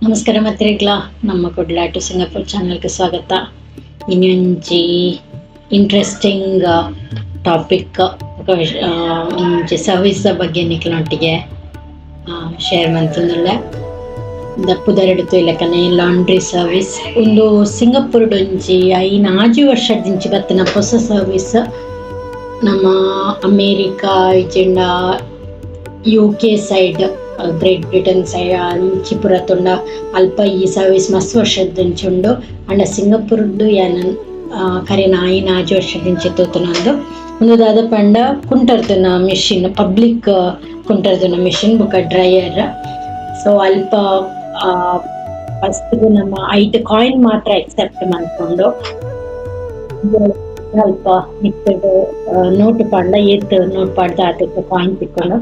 ನಮಸ್ಕಾರ ಮಿತ್ರಗಳಾ, ನಮ್ಮ ಕುಡ್ಲಾಟು ಸಿಂಗಾಪುರ್ ಚಾನಲ್ಗೆ ಸ್ವಾಗತ. ಇನ್ನೊಂಜಿ ಇಂಟ್ರೆಸ್ಟಿಂಗ್ ಟಾಪಿಕ್ ಒಂಜಿ ಸರ್ವಿಸ್ ಬಗ್ಗೆ ನಿಕ್ಲೊಟ್ಟಿಗೆ ಶೇರ್ ಮಂತೊಂದುಲ್ಲೆ. ದಪ್ಪುದರೆಡು ಲೆಕ್ಕನೆ ಲಾಂಡ್ರಿ ಸರ್ವಿಸ್. ಉಂದು ಸಿಂಗಾಪುರ್ಡ್ ಒಂಜಿ 5 ವರ್ಷದಿಂಚಿ ಬತ್ತಿನ ಹೊಸ ಸರ್ವಿಸ್. ನಮ್ಮ America ಇಜ್ಜಿಂಡ UK side, Great Britain side ಅಂಚಿ ಪೂರ ತೂಂಡ ಅಲ್ಪ ಈ ಸರ್ವಿಸ್ ಮಸ್ತ್ ವರ್ಷದಿಂಚಿ ಉಂಡು. ಆಂಡ ಸಿಂಗಾಪುರ್ಡ್ ಯಾನ್ ಕರಿನ 5 ವರ್ಷದಿಂಚಿ ತೂತುನಂದು. ಉಂದು ದಾದ ಪಂಡ ಕುಂಟರ್ದುನ ಮಿಷಿನ್, ಪಬ್ಲಿಕ್ ಕುಂಟರ್ದುನ ಮಿಷಿನ್ ಬೊಕ ಡ್ರೈಯರ್. ಸೊ ಅಲ್ಪ ಫಸ್ಟ್ ನಮ್ಮ ಐಟ್ ಕಾಯಿನ್ ಮಾತ್ರ ಎಕ್ಸೆಪ್ಟ್ ಮನ್ಪುಂಡು. ಅಲ್ಪ ಮಿತ್ತ್ ನೋಟ್ ಪಾಡ್ಂಡ ಏತ್ ನೋಟ್ ಪಾಡ್ದ್ ಆತೆಕ್ ಕಾಯಿನ್ ತಿಕ್ಕುಂಡು.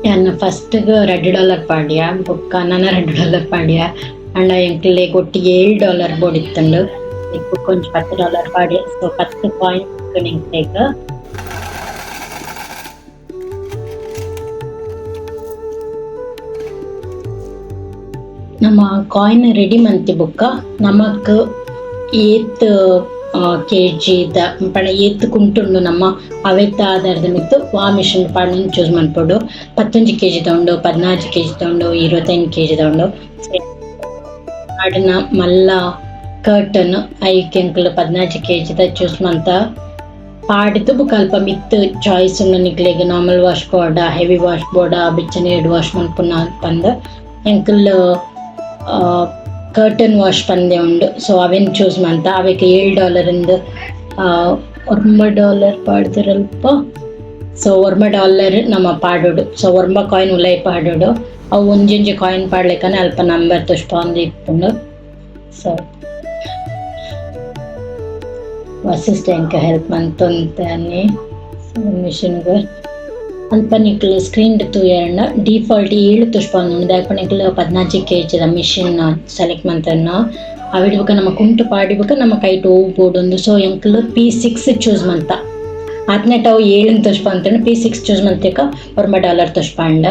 ಯಾನ್ ಫಸ್ಟ್ ಗ್ $2 ಪಾಡ್ಯ, ಬೊಕ್ಕ ನನ $2 ಪಾಡ್ಯ. ಆಂಡ ಎಂಕ್ಲೆಗ್ ಒಟ್ಟಿಗೆ $7 ಬೋಡಿತ್ತುಂಡು. ಬೊಕ್ಕ ಒಂಜಿ $10 ಪಾಡ್ಯ. ಸೊ 10 ಕಾಯಿನ್ ತಿಕ್ಕುಂಡು ಎಂಕ್ಲೆಗ್. ನಮ ಕಾಯಿನ್ ರೆಡಿ ಮಂತಿ ಬೊಕ್ಕ ನಮಕ್ ಏತ್ ಕೆಜಿ ದ ಪಂಡ ಏತ್ ಕುಂಟುಂಡು ನಮ್ಮ ಅವೆತ ಆಧಾರದ ಮಿತ್ತ್ ವಾ ಮಿಷಿನ್ ಪಾಡ್ನ ಚೂಸ್ ಮನ್ಪೊಡು. 11 ಕೆಜಿ ದ ಉಂಡು, 14 ಕೆಜಿ ದ ಉಂಡು, 25 ಕೆಜಿ ದ ಉಂಡು. ಪಾಡಿನ ಮಲ್ಲ ಕರ್ಟನ್ ಐಕ್ ಎಂಕುಲು 14 ಕೆಜಿ ದ ಚೂಸ್ ಮಂತ ಪಾಡ್ದ್ ಬೊಕ ಅಲ್ಪ ಮಿತ್ತ್ ಚಾಯ್ಸ್ ಉಂಡು ನಿಕ್ಲೆಗ್ ನಾರ್ಮಲ್ ವಾಶ್ ಬೋಡ, ಹೆವಿ ವಾಶ್ ಬೋಡ, ಬೆಚ್ಚ ನೀರ್ಡ್ ವಾಶ್ ಮನ್ಪುನ ಪಂದ್. ಎಂಕುಲು ಕರ್ಟನ್ ವಾಶ್ ಪಂದೆ ಉಂಡು. ಸೊ ಅವೆನ್ ಚೂಸ್ ಮಂತ ಅವೆಕ್ $7 ಇಂದ್ $9 ಪಾಡ್ದೆರ್ ಅಲ್ಪ. ಸೊ $9 ನಮ ಪಾಡೊಡು. ಸೊ 9 ಕಾಯಿನ್ ಉಲಯಿ ಪಾಡೊಡು. ಅವು ಒಂಜೊಂಜಿ ಕಾಯಿನ್ ಪಾಡ್ಲೆಕನೆ ಅಲ್ಪ ನಂಬರ್ ತೋಜ್ಪಾವೊಂದು ಇಪ್ಪುಂಡು. ಸೊ ವಸಿಷ್ಠ ಎಂಕ್ ಹೆಲ್ಪ್ ಮಂತೊಂತಾನೆ. ಸೊ ಮಿಷಿನ್ ಗ್ ಅಲ್ಪ ನಿಕ್ಲ್ ಸ್ಕ್ರೀನ್ ಡ್ ತೂಯರ್ಂಡ ಡಿಫಾಲ್ಟ್ 7 ತೋಜ್ಪಾವೊಂದುಂಡು. ದಾಯೆ ಪಂಡ ನಿಕ್ಲ್ 14 ಕೆಜಿ ದ ಮಿಷಿನ್ ಸೆಲೆಕ್ಟ್ ಮಂತನ್ನ. ಅವೆಡ್ ಬೊಕ ನಮ ಕುಂಟು ಪಾಡಿ ಬೊಕ ನಮ ಕೈಟ್ ಒವು ಬೋಡುಂದು. ಸೊ ಎಂಕುಲು P6 choose ಮಂತ. ಆತ್ನೆಟ್ ಅವು 7 ತೋಜ್ಪಾವೊಂದುಂಡು. P6 choose ಮಂತಿಕ $9 ತೋಜ್ಪಾಂಡ್.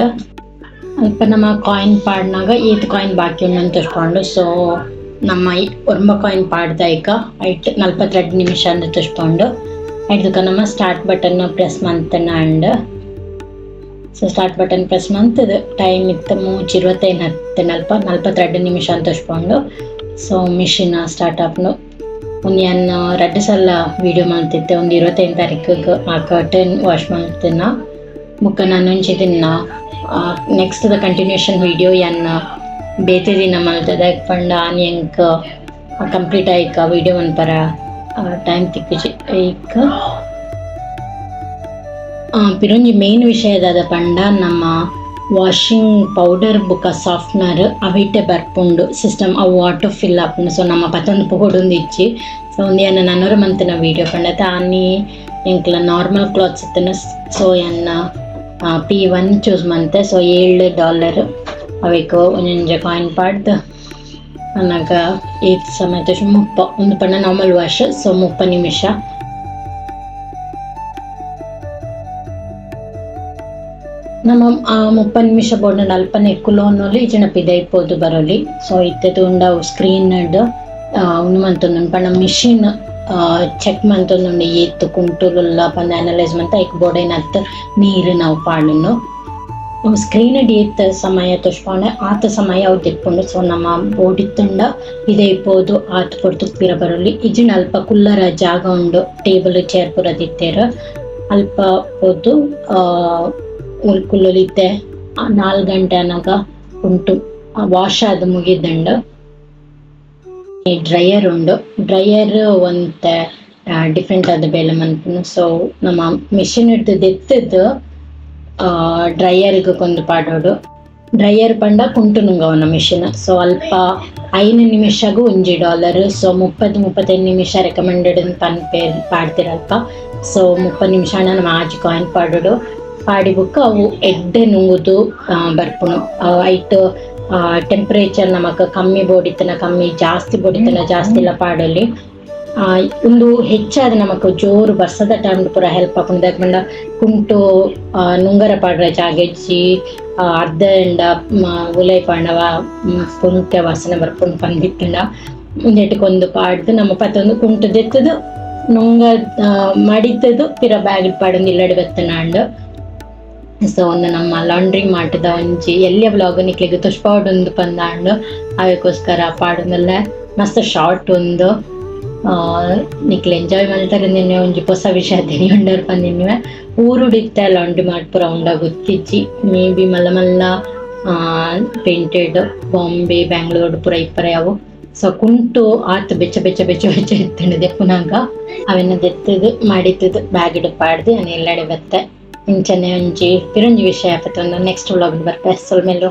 ಅಲ್ಪ ನಮ ಕಾಯಿನ್ ಪಾಡ್ನಾಗ ಏತ್ ಕಾಯಿನ್ ಬಾಕಿ ಉಂಡು ತೋಜ್ಪಾವುಂಡು. ಸೊ ನಮ್ಮ 9 ಕಾಯಿನ್ ಪಾಡ್ದಾಯ್ಕ ಐಟ್ 42 ನಿಮಿಷ ಅಂದ್ ತೋಜ್ಪಾವುಂಡು. ಐಟ್ ನಮ್ಮ start button press ಮಂತನ and so start button press ಮಂತದ್ time ಇತ್ತ 3:25 ಹತ್ತು ಅಲ್ಪ 42 ನಿಮಿಷ ಅಂತ ತೋಜ್ಪಾವುಂಡು. So machine start ಆಪುಂಡು. ಉಂದು ಯಾನ್ ರಡ್ಡ್ ಸಲ ವಿಡಿಯೋ ಮಂತಿತ್ತೆ. ಒಂದು 25 ತಾರೀಕಿಗ್ ಆ ಕರ್ಟನ್ ವಾಶ್ ಮಂತಿನ. ಬೊಕ್ಕ ನನೊಂಜಿ ದಿನ next the continuation video ಯಾನ್ ಬೇತೆ ದಿನ ಮಲ್ತದೆ. ದಾಯೆ ಪಂಡ ಆನಿ ಎಂಕ್ ಕಂಪ್ಲೀಟ್ ಆಯ್ಕ ವಿಡಿಯೋ ಮನ್ಪರ ಟೈಮ್ ತಿಕ್ಕುಜಿ. ಐಕ್ ಪಿರೊಂಜಿ ಮೇನ್ ವಿಷಯ ದಾದ ಪಂಡ ನಮ್ಮ ವಾಷಿಂಗ್ ಪೌಡರ್ ಬೊಕ ಸಾಫ್ಟ್ನರ್ ಅವಿಟೆ ಬರ್ಪುಂಡು ಸಿಸ್ಟಮ್ ಅವು ಆಟೋ ಫಿಲ್ ಆಪುಂಡು. ಸೊ ನಮ್ಮ ಪತ್ತೊಂದು ಪೋಡೊಂದು ಇಜ್ಜಿ. ಸೊ ಉಂದು ಯಾನ್ ನನೊರ ಮಂತಿನ ವಿಡಿಯೋ ಪಂಡ ಆನಿ ಎಂಕ್ಲ ನಾರ್ಮಲ್ ಕ್ಲಾತ್ಸ್ ಇತ್ತುಂಡ. ಸೊ ಯಾನ್ P1 choose ಮಂತೆ. ಸೊ $7 ಅವೆಕ್ ಒಂಜೊಂಜಿ ಕಾಯಿನ್ ಪಾಡ್ದ್ ಅನಗ ಏತ್ ಸಮಯ 30 ಉಂದು ಪಂಡ normal wash. So 30 ನಿಮಿಷ. ನಮ್ಮ 30 ನಿಮಿಷ ಬೋಡಂಡ ಅಲ್ಪನೆ ಕುಲೋನೊಲಿ ಇಜ್ಜಿಂಡ ಪಿದಯಿ ಪೋದು ಬರೊಲಿ. ಸೊ ಇತ್ತೆ ತೂಂಡ ಅವು ಸ್ಕ್ರೀನ್ ಡ್ ಉಂದು ಮಂತೊಂದುಂಡು ಪಂಡ ಮಿಷಿನ್ ಚೆಕ್ ಮಂತೊಂದುಂಡು ಏತ್ ಕುಂಟುಲುಲ್ಲ ಪಂದ್ ಅನಲೈಸ್ ಮಂತ್ ಐಕ್ ಬೋಡಾಯಿನತ್ ನೀರ್ ನಾವು ಪಾಡುನು. ಸ್ಕ್ರೀನ್ ಡ್ ಏತ್ ಸಮಯ ತೋಜ್ಪಾವುಂಡು ಆತ್ ಸಮಯ ಅವು ದೆಪ್ಪುಂಡು. ಸೊ ನಮ ಬೋಡಿತ್ತುಂಡ ಪಿದಯಿ ಪೋದು ಆತ್ ಪೊರ್ತುಗು ಪಿರ ಬರೊಲಿ. ಇಜ್ಜಿಂಡ ಅಲ್ಪ ಕುಲ್ಲರ ಜಾಗ ಉಂಡು, ಟೇಬಲ್ ಚೇರ್ ಪೂರ ದಿತ್ತೆರ್ ಅಲ್ಪ ಪೋದು ಕುಲ್ಲೊಲಿ. ಇತ್ತೆ 4 ಗಂಟೆ ಆನಗ ಕುಂಟು ವಾಶ್ ಆದ್ ಮುಗಿದ್ಂಡ್. ಡ್ರೈಯರ್ ಉಂಡು. ಡ್ರೈಯರ್ ಒಂತೆ ಡಿಫರೆಂಟ್ ಆದ್ ಬೇಲೆ ಮನ್ಪುನು. ಸೊ ನಮ್ಮ ಮಿಷಿನ್ ಡ್ದ್ ದೆತ್ತ್ ಡ್ರೈಯರ್ ಗ್ ಕೊಂದು ಪಾಡೊಡು. ಡ್ರೈಯರ್ ಪಂಡ ಕುಂಟು ನುಂಗವುನ ಮಿಷಿನ್. ಸೊ ಅಲ್ಪ 5 ನಿಮಿಷಗ್ $1. ಸೊ 30-35 ನಿಮಿಷ ರೆಕಮೆಂಡೆಡ್ ಪನ್ಪೆರ್ ಪಾಡ್ದೆರ್ ಅಲ್ಪ. ಸೊ 30 ನಿಮಿಷ ಆಂಡ ನಮ 6 ಕಾಯಿನ್ ಪಾಡೊಡು. ಪಾಡಿ ಬೊಕ್ಕ ಅವು ಎಡ್ಡೆ ನುಂಗುದು ಬರ್ಪುಂಡು. ಐಟ್ ಟೆಂಪರೇಚರ್ ನಮಕ್ ಕಮ್ಮಿ ಬೋಡಿತ್ತುಂಡ ಕಮ್ಮಿ, ಜಾಸ್ತಿ ಬೋಡಿತ್ತುಂಡ ಜಾಸ್ತಿ ಎಲ್ಲ ಪಾಡೊಲಿ. ಉಂದು ಹೆಚ್ಚಾದ್ ನಮಕ್ ಜೋರು ಬರ್ಸದ ಟೈಮ್ ಪೂರ ಹೆಲ್ಪ್ ಆಪುಂಡು. ದಾಯೆ ಪಂಡ ಕುಂಟು ನುಂಗರ ಪಾಡ್ರೆ ಜಾಗ ಇಜ್ಜಿ. ಅರ್ಧ ಎಂಡ ಉಲೈ ಪಾಂಡವ ಪುಂಟೆ ವಾಸನೆ ಬರ್ಪುಂಡು ಪಂದಿತ್ತುಂಡ ಉಂದೆಟ್ ಕೊಂದು ಪಾಡ್ದು ನಮ್ಮ ಪತ್ತೊಂದು ಕುಂಟು ದೆತ್ತುದು ನುಂಗ ಮಡಿತದು ಪಿರ ಬ್ಯಾಗ್ ಪಾಡೊಂದು ಇಲ್ಲಡೆ ಬತ್ತನಾಂಡ್. ಸೊ ಒಂದು ನಮ್ಮ ಲಾಂಡ್ರಿ ಮಾರ್ಟ್ದ ಒಂಜಿ ಎಲ್ಯ ವ್ಲಾಗ್ ನಿಕ್ಲೆಗ್ ತುಷ್ಪಾವೊಡುಂದು ಪಂದಾಂಡ್ ಅವೆಕೋಸ್ಕರ ಪಾಡೊಂದುಲ್ಲೆ ಮಸ್ತ್ ಶಾರ್ಟ್ ಉಂದು. ನಿಕ್ಲ್ ಎಂಜಾಯ್ ಮಲ್ತರೆ ನಿನ್ನೆ ಒಂಜಿ ಪೊಸ ವಿಷಯ ತೆರಿಯೊಂಡರ್ ಪಂದಿನ್ವೆ. ಊರುಡು ಇತ್ತೆ ಲಾಂಡ್ರಿ ಮಾರ್ಟ್ ಪೂರ ಉಂಡ ಗೊತ್ತಿಜ್ಜಿ, ಮೇ ಬಿ ಮಲ್ಲ ಮಲ್ಲ ಪೇಂಟೆಡ್ ಬಾಂಬೆ ಬ್ಯಾಂಗ್ಳೂರ್ ಪೂರ ಇಪ್ಪರೆ ಅವು. ಸೊ ಕುಂಟು ಆತ್ ಬೆಚ್ಚ ಬೆಚ್ಚ ಬೆಚ್ಚ ಬೆಚ್ಚ ಇತ್ತುಂಡು ದೆಪ್ಪುನಗ ಅವೆನ್ ದೆತ್ತುದು ಮಡಿತುದು ಬ್ಯಾಗ್ ಡ್ ಪಾಡ್ದು ಯಾನ್ ಇಲ್ಲಡೆ ಬತ್ತೆ. ಇಂಚನೆ ಒಂಜಿ ಪಿರೊಂಜಿ ವಿಷಯ ಪತ್ತೊಂದು ನೆಕ್ಸ್ಟ್ ವ್ಲಾಗ್ ಬರ್ಪೆ. ಸೊಲ್ಮೆಲು.